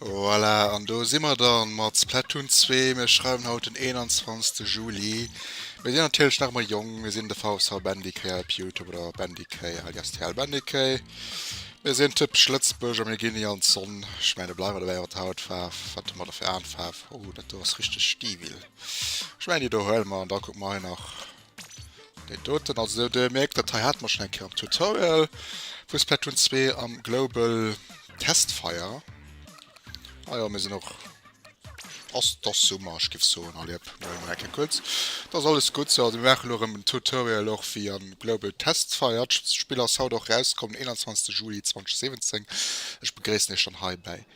Voilà, an do si mer dann mat Splatoon 2. Mir schreiwen haut den 21. Juli. Mir sinn natierlech nach ëmmer jong, mir sinn de VSV Bendikey op Youtube oder Bendikey alias TL Bendikey. Mir sinn typesch Lëtzebuerger, mir ginn ni an d'Sonn. Ech mengen, do bleiwe mer dobäi mat der Hautfaarf. Wat hu mer da fir Aenfaarf? Oh, dat do ass richteg Stivil. Ech mengen, déi do huele mer an da kucke mer hei nach déi doten. Also dir mierkt, dat hei hate mer schonn eng Kéier am Tutorial vu Splatoon 2 am Global Testfire. Ah jo, mir sinn och... Ass, d'ass Summer, ech giff soen. Allez hop, mol emol eng Kéier kuerz. D'ass alles gutt sou. Also mir maachen elo erëm en Tutorial och wéi am Global Testfire. D'Spill ass haut och rauskomm, den 21. Juli 2017. Ech begréissen iech dann hei bäi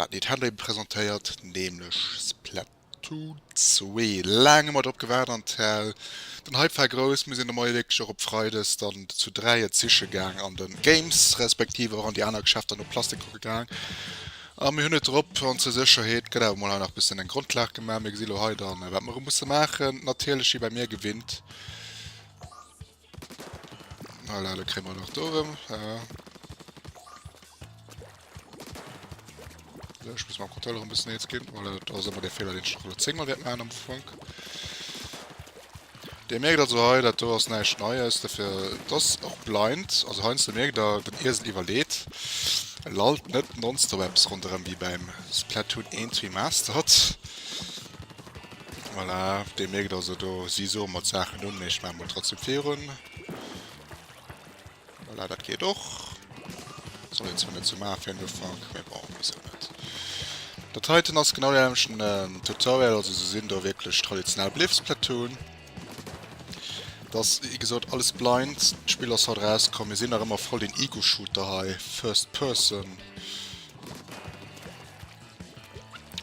wat Nintendo eben presentéiert, nämlech Splat. Splatoon 2. Laang hu mer drop gewaart an d'Hell. Den Hype war grouss, mir sinn de Moie wierklech och op Freides dann zu 3 et siche gaang an de Games, respektiv och an déi aner Geschäfter no Plastik kucke gaang. A mir hunn et drop an zur Sécherheet gëtt awer mol hei nach bëssen eng Grondlag gemaach. Mir gesi lo hei dann wat mer erëm musse maachen, natierlech wéi bei mir gewinnt. Voilà, da kréie mer nach do erëm. Ja. So, ech muss mam Controller e bëssen eens ginn. Voilà, dat ass ëmmer dee Feeler, deen ech nach elo zéngmol wäert maachen am Ufank. Dir mierkt also hei, dat do ass näischt Neies. Dofir, et ass och blind. Also heiansdo mierkt der, den Iesel iwwerleet. E lallt net nonstop eppes ronderëm wéi beim Splatoon 1 Remastered. Voilà, dir mierkt also do, si soe mer d'Saachen un, mee ech maache mol trotzdem virun. Voilà, dat geet och. Soll een zwar net sou maache fir en Ufank, mee bon, wisou net. Dat heiten ass genau dee selwechten Tutorial, also se sinn do wierklech traditionell bliww, Splatoon. Dat ass wéi gesot alles blind, d'Spill ass haut erauskomm, mir sinn nach ëmmer voll den Ego-Shooter hei, First Person.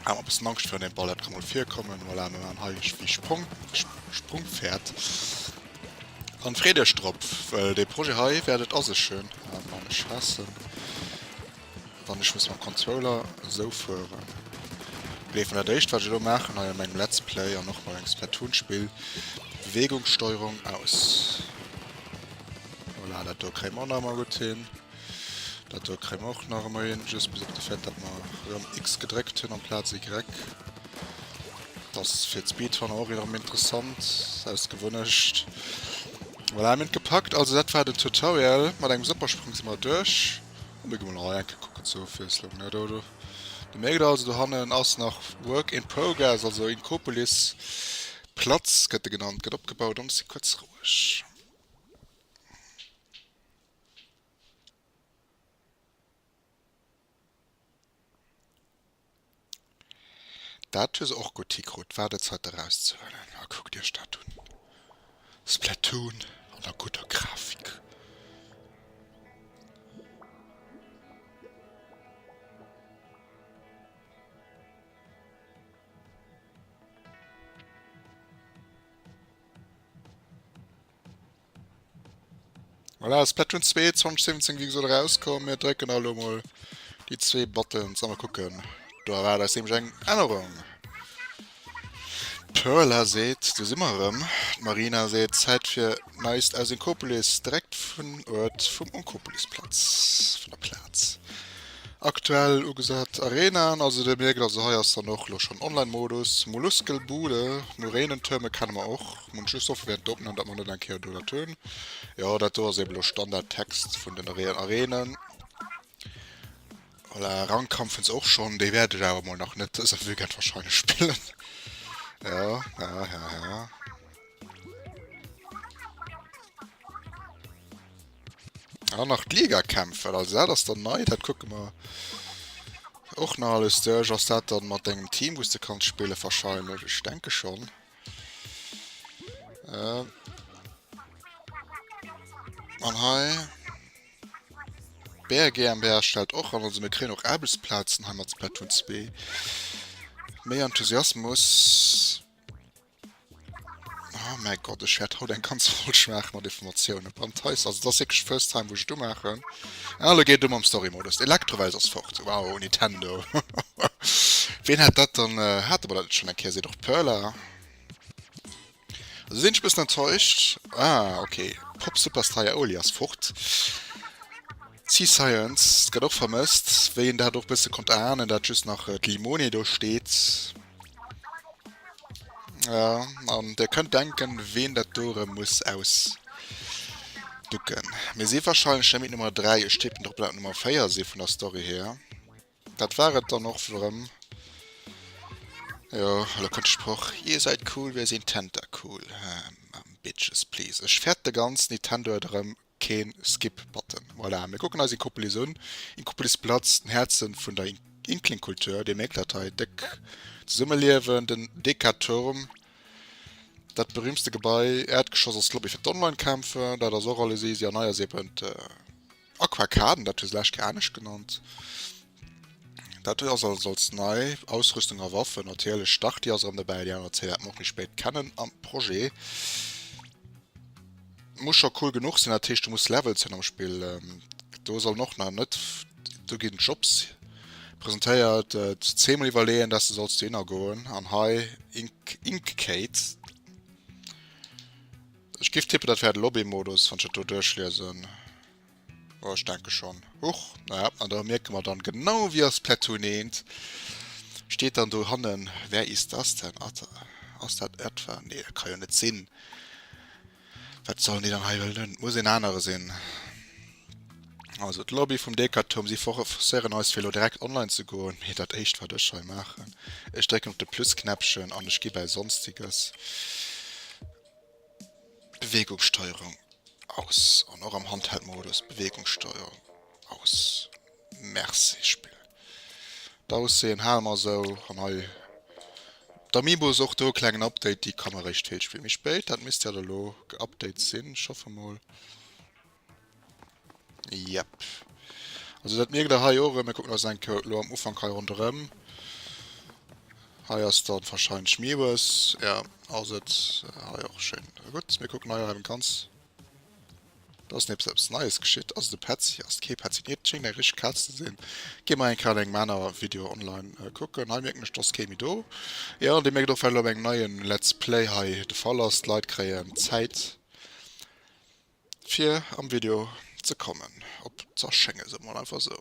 Hat mer bëssen Angscht virun deem Ball, dat ka mol virkommen. Voilà, mir maachen hei wéi Sprong, Sprungpferd. An freet iech drop, well dee Projet hei wäert et a sech hunn. Ah Mann, ech haassen, wann ech muss mam Controller esou fueren. Gleeft mer, dat éischt wat ech elo maachen hei an mengem Let's Play an och bei mengem Splatoon-Spill, Bewegungssteuerung aus. Voilà, dat do kréie mer och nach emol gutt hin. Dat do kréie mer och nach ëmmer hin, just bis op de Fait, datt mer erëm X gedréckt hunn amplaz Y. Dat ass fir d'Speedrunner och erëm interessant, aus Gewunnecht. Voilà, mir hunn et gepackt. Also dat war den Tutorial. Mat engem Supersprung si mer duerch. A mir gi mol nach hei eng Kéier kucken zur Ofwiesslung, ne? Do, do, Dir mierkt also, dohannen ass nach Work in Progress, also Inkopolis Platz gëtt e genannt, gëtt opgebaut an ech si kuerz roueg. Dat hu se och gutt hikrut, d'Waardezeit erauszehuelen. A kuckt iech dat un, Splatoon an der gudder Grafik. Voilà, Splatoon 2 2017 wéi gesot erauskomm. Mir drécken elo mol déi zwee Buttons a mer kucken. Do erwaart eis nämlech eng Ännerung. D'Perla seet, do si mer erëm. D'Marina seet, Zäit fir Neist aus Inkopolis, direkt vun Uert vum Onkopolisplatz, vun der Plaz. Aktuell ugesat Arenaen, also dir mierkt also hei ass dann och lo schonn Online-Modus. Molluskelbude, Muränentürme kenne mer och. Mun just hoffen während der Opnahm dat mer net eng Kéier do dat hunn. Jo dat do ass eben lo Standard Text vun den Arenen. Voilà, Rangkampf hunn se och schonn, dee wäert ech awer mol nach net dëse Weekend wahrscheinlech spillen. Ja, ja, ja, ja. An nach d'Ligakämpfe, also dat ass dann nei, dat kucke mer och nach alles duerch. Ass dat dann mat dengem Team, wou s de kanns spille wahrscheinlech? Ech denke schonn. Äh. An hei Bär GmbH stellt och an, also mir kréien och Aarbechtsplazen hei mat Splatoon 2. Méi Enthusiasmus. Oh mäi Gott, ech wäert haut eng ganz Folg maache mat Informatiounen. Brandheiß, also dat ass wierklech first time, wou ech et umaachen. Ah, elo geet et u mam Story-Modus. D'Elektrowels ass fort. Wow, Nintendo. Ween hat dat dann? Hate mer dat net schonn eng Kéier? Seet och d'Perla. Also sinn ech bëssen enttäuscht. Ah, okay. Pop Superstar Aioli ass fort. Sea Science gëtt och vermësst, wéi een dat och bësse konnt ahnen, dat just nach d'Limone do steet. Ja, an der kënnt denken, ween dat do erëm muss ausducken. Mir si wahrscheinlech net méi d'Nummer 3, ech tippen drop, dat d'Nummer 4 si vun der Story hier. Dat war et dann och erëm. Jo, elo kënnt de Sproch, Ihr seid cool, wir sind Tentacool. Bitches, please. Ech fäerte ganz, Nintendo huet erëm keen Skip Button. Voilà, mir kucken eis Inkopolis un. Inkopolis Platz, den Häerzen vun der Inkling Kultur, dee mierkt dat hei déck zesummeliewen. Den Dekaturm, dat berühmtste Gebai, Äerdgeschoss ass d'Lobby fir d'Online-Kämpfe, dat ass och alles easy. An hei ass eben d'Aquacaden, dat hu se lescht Kéier anescht genannt. Dat ass alles als nei Ausrüstung a Waffen. Natierlech Start, déi ass erëm dobäi, déi aner 10 wäerte mer och méi spéit kennen am Projet. Muss scho cool genuch sinn, dat heescht du muss Levels hunn am Spill. Do sollen och nach net, do ginn Jobs presentéiert, zehnmol iwwerleeën, dass du solls dohinner goen. An hei Ink, Inkcade. Ech giff tippen, dat wär de Lobby-Modus, wann ech dat do duerchliesen. Oh, ech denke schon. Huch, naja, an da mierke mer dann genau wéi a Splatoon 1. Steet dann do hannen, wer ist das denn? Ass dat etwa? Nee, dat ka jo net sinn. Wat sollen déi dann hei wëllen hunn? Et muss een anere sinn. Also d'Lobby vum Dekaturm, si forcéieren eis fir elo direkt online ze goen. Mee dat éischt wat ech hei maachen, ech drécken op de Plusknäppchen an ech gi bäi Sonstiges. Bewegungssteuerung aus an och am Handheld-Modus Bewegungssteuerung aus. Merci Spill. D'Aussehen hale mer esou an hei d'Amiibos och do e klengen Update, déi komme réischt vill vill méi spéit. Dat misst jo elo geupdate sinn, ech hoffe mol. Yep. Also dat mierkt der hei och erëm. Mir kucken eis eng Kéier elo am Ufank hei ronderëm. Hei ass dann wahrscheinlech Miwes. Ja, ass et. Hei och schéin. Gutt, mir kucken hei erëm ganz. Do ass neps eppes Neies geschitt. Ass et e Petzi? Ass et kee Petzi? Nee, et schéngt eng richteg Kaz ze sinn. Gi mer eng Kéier an engem aner Video online kucken. Hei mierken ech, do ass kee méi do. Jo, an dir mierkt och, wat elo op engem neien Let's Play hei de Fall ass. D'Leit kréien Zäit. Fir am Video ze kommen, op ze erschéngen, soe mer mol einfach esou.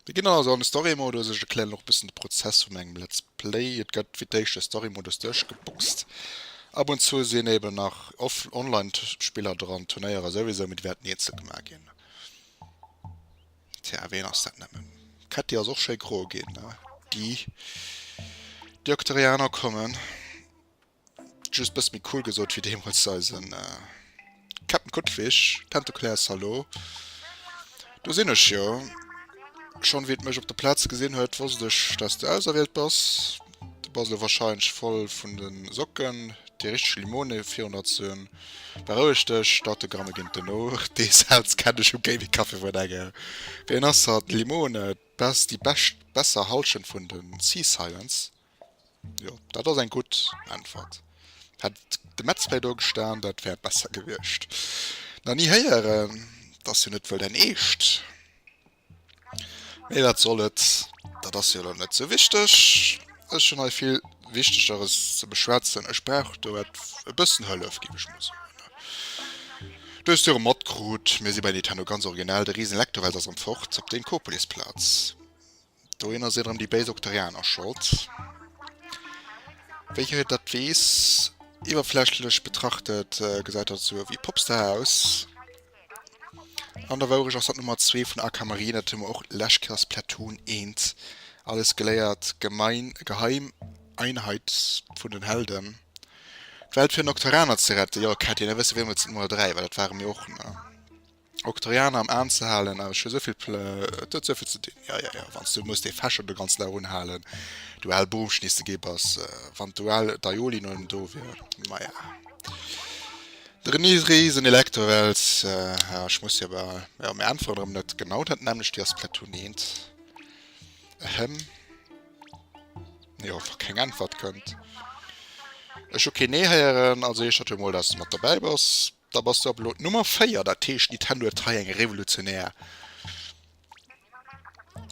Mir ginn dann also an de Story-Modus. Ech erklären och e bëssen de Prozess vun engem Let's Play. Et gëtt fir d'éischt de Story-Modus duerchgeboxt. Ab und zu sinn eben nach off Online-Spiller dran, Turnéierer souwisou, mee déi wäerten eenzel gemaach ginn. Tja, ween ass dat nëmmen? D'Ketti ass och schéi gro ginn, ne? Déi Octorianer kommen. Just bësse méi cool gesot wéi deemools eisen Captain Kuttfisch, Tentaculair Hallo. Do sinn ech jo. Schonn wéi et mech op der Plaz gesinn huet, wosst ech, dass du auserwielt bass. Du bass elo warscheinlech voll vun de Socken, déi richteg Limone virun der ze hunn. Beroueg dech, d'Autogramme ginn et duerno. Dee Saz kenn ech um Gaming Café vun engem. Wien ass hatt? D'Limone, d'best, déi bescht, besser Hallschent vun de Sea Sirens. Jo, dat ass eng gutt Äntwert. Hätt de Metzler do gestan, dat wär besser gewiescht. Nach ni héieren, 't ass jo net wuel däin Eescht. Mee wat soll et, dat ass jo elo net sou wichteg. Ech hunn hei vill Wichtegeres ze beschwätzen. Ech brauch do et e bëssen Hëllef, géif ech mol soen. Du hues jo erëm matkrut, mir si bei Nintendo ganz originell, de Risen Elektrowelt ass erëm fort op der Inkopolisplaz. Dohinner sinn erëm déi béis Octorianer schold. Wéi hie dat weess? Iwwerflächlech betrachtet gesäit dat esou ewéi Popstar aus. An der Wourecht ass dat Nummer 2 vun Aquamarine, dat hu mer och lescht Kéier Splatoon 1 alles geléiert, Gemein, Geheim Einheit vun den Helden. D'Welt fir den Octorianer ze retten. Jo, Kätty, da wësse wéi mol d'Nummer 3 war, dat ware mir och, ne? Octorianer am Aan ze halen, awer ech hu souvill Pl et huet souvill ze dinn. Jo, jo, jo, wann s du muss dee Fächer de ganzen Dag unhalen, du al Boomchen, déi s de gi bass, wann d'Dual d'Aioli no do wier, maja. De René Riesen, Elektrowelt, ja, ech muss jo bal, jo, mir äntweren erëm net genau dat nämmlecht wéi a Splatoon 1. Ehem. Jo, wa keng Äntwert kënnt. Ech hu keen Nee héieren, also heescht dat jo mol, dass s de mat dobäi bass. Da bass du ab elo d'Nummer 4, dat heescht Nintendo huet hei eng revolutionär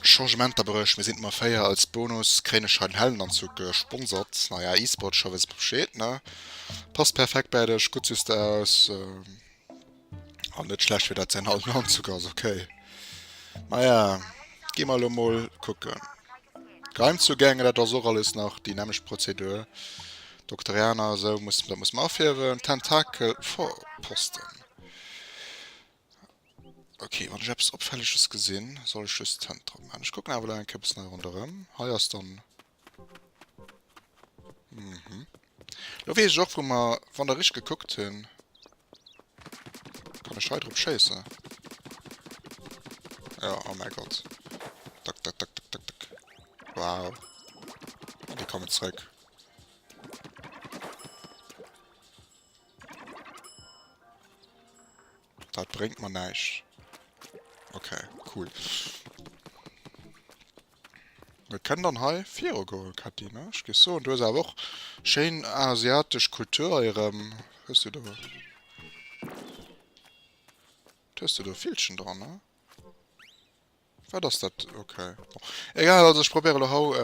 Changementer bruecht. Mir sinn d'Nummer 4, als Bonus kréien ech hei den Heldenanzug gesponsert. Naja, E-Sport scho wëss Bescheed ne? Passt perfekt bäi dech, gutt siss de aus. An net schlecht fir dat säin allen Anzug ass, okay. Maja, gi mer elo mol kucken. Geheimzugänge, dat ass och alles nach déi nämmlecht Prozedur. Doktorianer, esou muss, dat muss mer afierwen. Tentakel, Vorposten. Okay, wann ech eppes Opfälleges gesinn, soll ech just d'Hënt drop maachen. Ech kucken awer elo eng Kéier e bëssen hei ronderëm. Hei ass dann... Mhm. Lo weess ech och, wou mer, wann der richteg gekuckt hunn, kann ech hei drop schéissen. Ja, oh mäi Gott. Tak, tak, tak, tak, tak, tak. Wow. An déi kommen zréck. Dat bréngt mer näischt. Okay, cool. Mir kënnen dann hei viru goen, Katy, ne? Ech géif soen, du hues awer och schéin asiatesch Kultur hei erëm. Hues du do... Hues du do Villchen dran, ne? Wat ass dat? Ok. Bon. Egal, also ech probéiere lo hau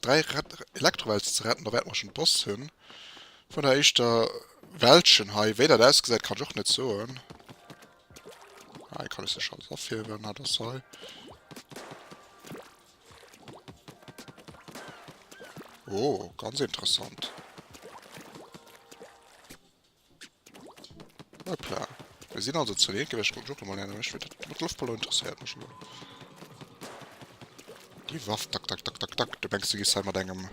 3 Elektrowälzen ze retten, da wäerte mer schon de Boss hunn. Vun der éischter Weltchen hei. Wéi dat ausgesäit, kann ech och net soen. Ah, hei kann ech sech alles afierwen. Hat ass hei. Oh, ganz interessant. Hoppla. Wir sinn also zu Link gewiescht. Wollt ech och nach mol änneren. Ech dat mat Loftballon interesséiert mech elo. Déi Waff, tak, tak, tak, tak, tak. Du mengs, du gees hei mat engem...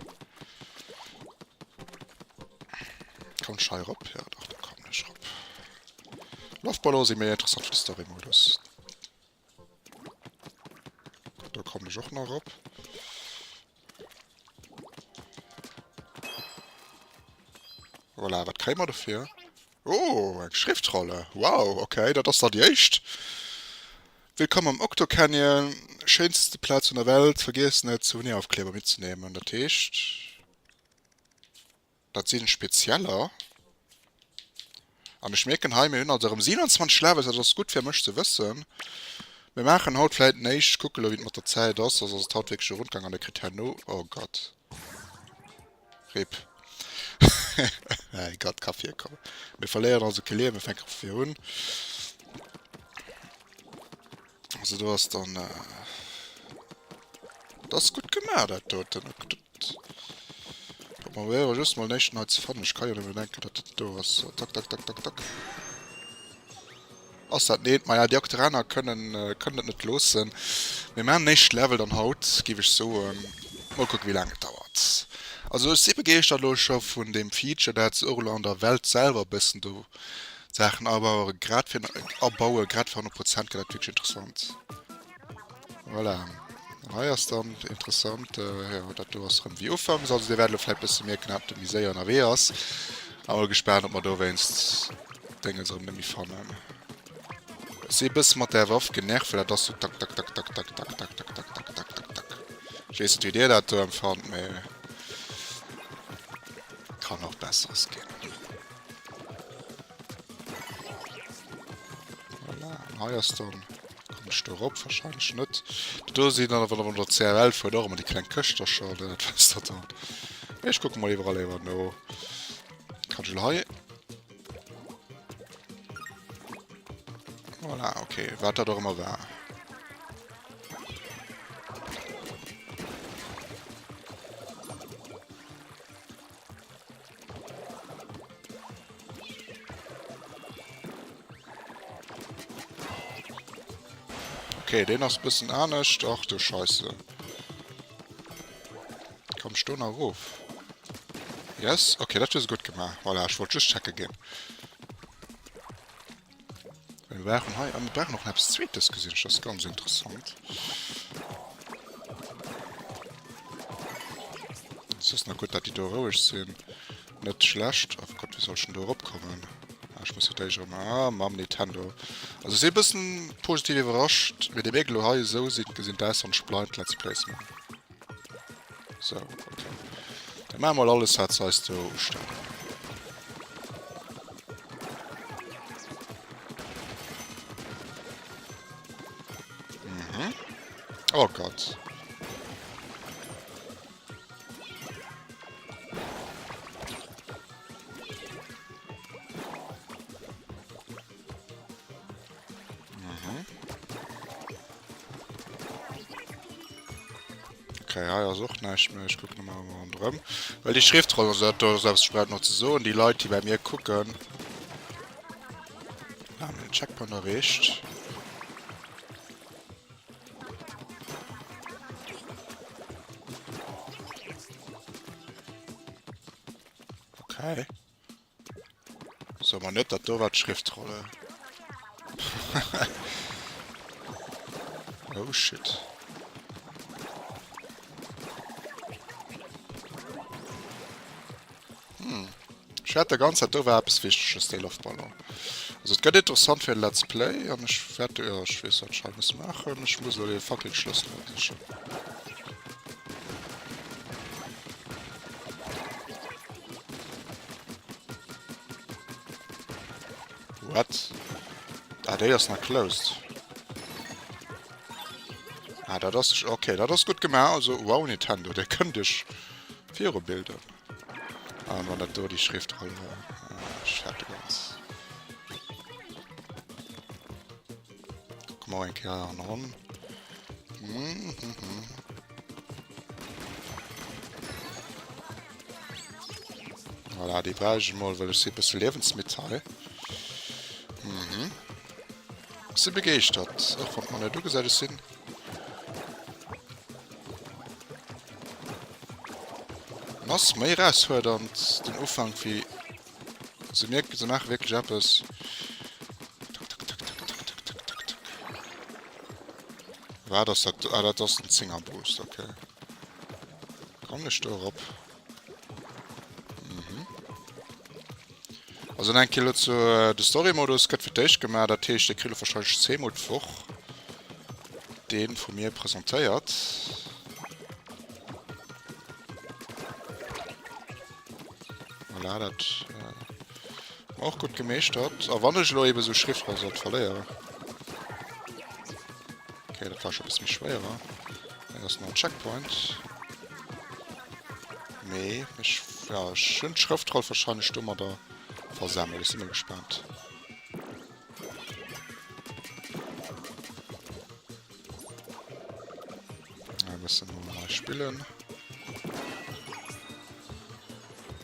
Komm ech hei erop? Ja, dach, do kommen ech erop. Loftballon si méi interessant fir de Story-Modus. Do kommen ech och nach erop. Voilà, wat kréie mer dofir? Oh, eng Schriftrolle. Wow, okay, dat ass da déi éischt. Willkommen am Octo Canyon, schéinste Plaz vun der Welt. Vergiess net, Souveniraufkleber mitzenehmen. Dat heescht, dat sinn spezieller. An ech mierken hei, mir hunn also erëm 27 Levels, dat ass gutt fir mech ze wëssen. Mir maachen haut vläit néischt, ech kucke lo wéi et mat der Zäit ass, soss ass et haut wierklech e Rundgang an der kritt herno, oh Gott, RIP. Mäi Gott, ka virkommen. Mir verléieren also kee Liewen, mir fänke vu vir un. Also do ass dann, dat ass gutt gemaach dat doten. Probéiere just mol näischt nei ze fannen. Ech ka jo nëmmen denken, datt dat do ass. So, tak, tak, tak, tak, tak. Ass dat net? Maja, déi Octeraner kënnen, kënnen et net loossen. Mir maachen nächst Level dann haut, géif ech soen. Mol kucken, wéi laang et dauert. Also ech si begeeschtert elo scho vun deem Feature, dat se och elo an der Welt selwer e bëssen do Saachen abaue, grad fir, abaue, grad fir 100 Prozent gëtt dat wierklech interessant. Voilà. An hei ass dann interessant, jo, dat do ass erëm wéi ufanks. Also dir wäert elo vläit bësse mierken, dat de méi séier ënnerwee ass. A mol gespaant, ob mer dowéinst d'Déngens erëm net méi fannen. Ech si e bësse mat där Waff genervt, well dat ass sou tak tak tak tak tak tak tak tak tak tak tak tak tak. Ech weess net, wéi dir dat do empfannt, mee kann och Besseres ginn. Voilà, an hei ass dann... Kommen ech do erop? Wahrscheinlech net. Do sinn dann awer an der CRL fuert och ëmmer déi kleng Këschtercher, dat wësst der dann. Ech kucke mol iwwerall iwwer no. Kann ech elo hei... Voilà, okay, wat dat och ëmmer war. Okay, den ass bëssen anescht. Ach du Scheisse. Komm ech do nach erof? Yes, okay, dat hues du gutt gemaach. Voilà, ech wollt just checke ginn. Mir brauchen hei, mir brauchen och nach eppes Zweetes, gesinn ech. Das ist ganz interessant. Es ist nach gut, dass die do roueg sinn. Net schlecht. Oh Gott, wéi soll ech denn do eropkommen? Ah, ech muss fir d'éischt erëm... Ah, mam Nintendo. Also ech si e bëssen positiv iwwerrascht, wéi déi Wierk elo hei esou sinn, gesinn d'Aus, wann ech blind Let's Plays maachen. So, okay. Dann maache mer mol alles, wat se eis do ustellen. Mhm. Oh Gott. Okay, hei ass och näischt méi. Ech kucken emol ronderëm. Well déi Schriftroll, also dat do ass eppes ech brauch nach ze soen, déi Leit, déi bei mir kucken, Ah, mir hunn den Checkpoint erreecht. Okay. So mer net, dat do war d'Schriftrolle. oh shit. Hm. Ech wäert der ganz Zäit, do war eppes Wichteges, dee Loftballon. Also et gëtt interessant fir de Let's Play an ech wäert, jo ech weess wat ech hei muss maachen. Ech muss elo dee fucking Schlëssel hei sichen. What? Ah, déi ass nach closed. Ah, dat ass, okay, dat ass gutt gemaach. Also wow Nintendo, dir kënnt iech virubilden. An wann dat do déi Schriftroll war. Ah, ech fäerte ganz. Kucke mer och eng Kéier hanneron. Mm -hmm. Voilà, déi brauch ech emol, well ech si e bësse liewensmidd hei. Mhm. Ech si begeeschtert, och wann et mer net ugesäit. Ech sinn En ass méi erausfuerdernd den Ufank wéi se mierken, se maache wierklech eppes. Tak, tak, tak, tak, tak, tak, tak, tak, tak. Wat ass dat? Ah, dat ass den Zéngerboost, okay. Kommen ech do erop? Mhm. Also dann eng Kéier elo zu de Story-Modus gëtt fir d'éischt gemaach, dat heescht dir kritt elo wahrscheinlech zweemol d'Woch dee vu mir presentéiert. Voilà, dat äh, och gutt gemeeschtert. A wann ech elo eben esou Schriftroll sollt verléieren. Okay, dat war scho e bësse méi schwéierer. Hei ass nach en Checkpoint. Mee ech, ja, ech hunn d'Schrëftroll wahrscheinlech domadder versemmelt. Ech si mol gespaant. E bëssen mol nei spillen.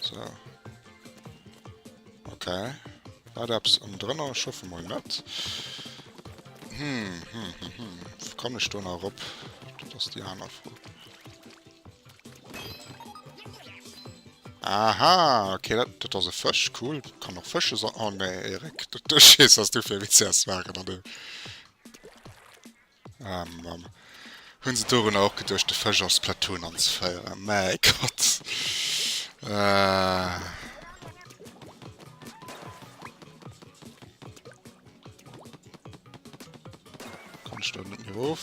So. Okay. War da eppes ënnendrënner? Ech hoffe mol net. Hm, hm, hm, hm. Kommen ech do nach erop? Dat ass déi aner Fro. Aha, okay, dat, dat ass e Fësch. Cool. Kann och Fësche sa-. Oh nee, Erik, du, du weess, was du fir Witze ass waren an dem. Ah Mann. Hunn se dorunner och geduecht de Fësch a Splatoon anzeféieren? Mäi Gott. Äh. Kann ech do net méi erof?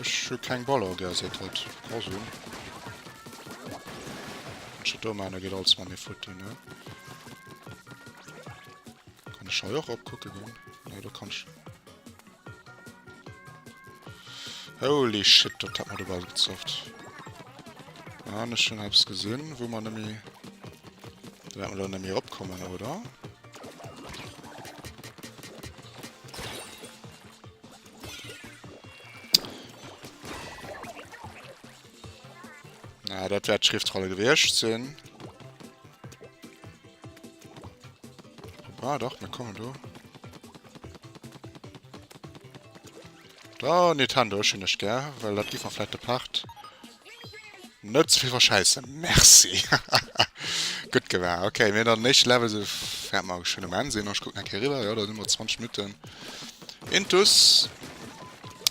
Ech hu keng Baller, gell, seet hatt. Ka sinn. Wann ech dat do maachen, da geet alles mat mir futti, ne? Kann ech hei och eropkucke goen? Nee, do kann ech... Holy shit, dat hat mer do bal gezofft. An ech hunn eppes gesinn, wou mer nemmi... Da wäerte mer do nemmi eropkommen, oder? Na, dat wäert d'Schriftrolle gewiescht sinn. Ah, doch, mir kommen do. Da, Nintendo, ech hunn dech gär, well dat giff mer vläit de Part net ze vill verschäissen. Merci! Gutt gemaach. Okay, mir hunn dann den éischte Level, sou wäerte mer schonn um Enn sinn. Ech kucken eng Kéier eriwwer. Jo, da si mer 20 Minutten intus.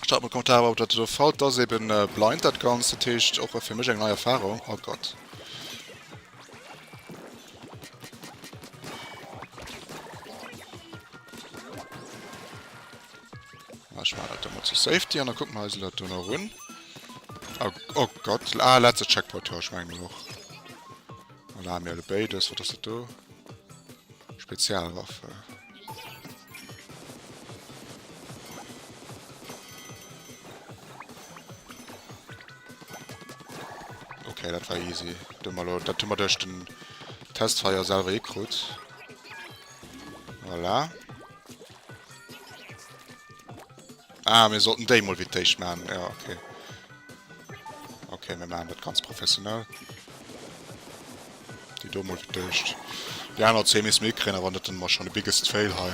Schreift mer Kommentarer, ob dat do gefällt. Dat ass eben blind, dat Ganzt. Dat heescht, och fir mech eng nei Erfahrung. Oh Gott. Ech maachen dat do mol zur Safety an da kucke mer eis dat do nach un. Oh, oh Gott. Ah, letzte Checkpoint, ja, ech mengen och. Voilà, mir alle béides. Wat ass dat do? Spezialwaffe. Okay, dat war easy. Dat hu mer duerch den... Testfire selwer hikrut. Voilà. Ah, mir sollten déi mol fir d'éischt maachen. Ja, okay. Okay, mir maachen dat ganz professionell. Déi do mol fir d'éischt. Déi aner 10 misste mir hikréien, awer net dann mar schon de biggest fail hei.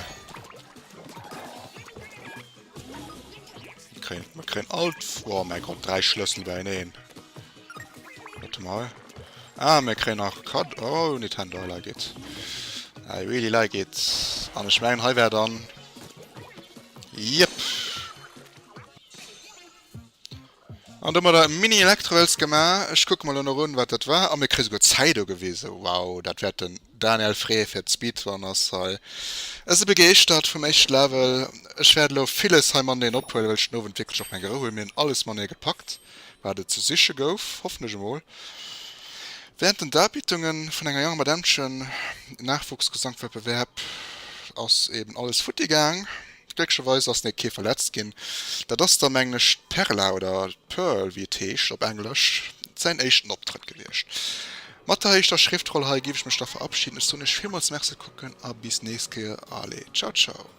Mir kréien, mir kréien alt... Oh mäi Gott, 3 Schlëssel beieneen. Warte mal. Ah, mir kréien nach Card. Oh, Nintendo, I like it. I really like it. An ech mengen, hei wär dann... Jep. An domadder e Mini-Elektrowels gemaach. Ech kucke mol elo nach un, wat dat war. A mir kréie souguer d'Zäit ugewisen. Wow, dat wäert den Daniel Fré fir d'Speedrunners hei. Ech si begeeschtert vum éischte Level. Ech wäert elo villes hei mateneen ophuelen, well ech den Owend wierklech och meng Rou hunn. Mir hunn alles matenee gepackt, wat et ze siche gouf, hoffen ech emol. Während den Darbietungen vun enger Young Madämmchen, Nachwuchsgesangwettbewerb, ass eben alles futti gaang. Glécklecherweis ass net kee verletzt ginn. Dat ass da mengen ech d'Perla oder d'Pearl wéi et heescht op Englesch, säin éischten Optrëtt gewiescht. Mat der éischter Schriftroll hei géif ech mech da verabschieden. Ech soen iech villmools Merci kucken a bis nächst Kéier. Allez, ciao ciao.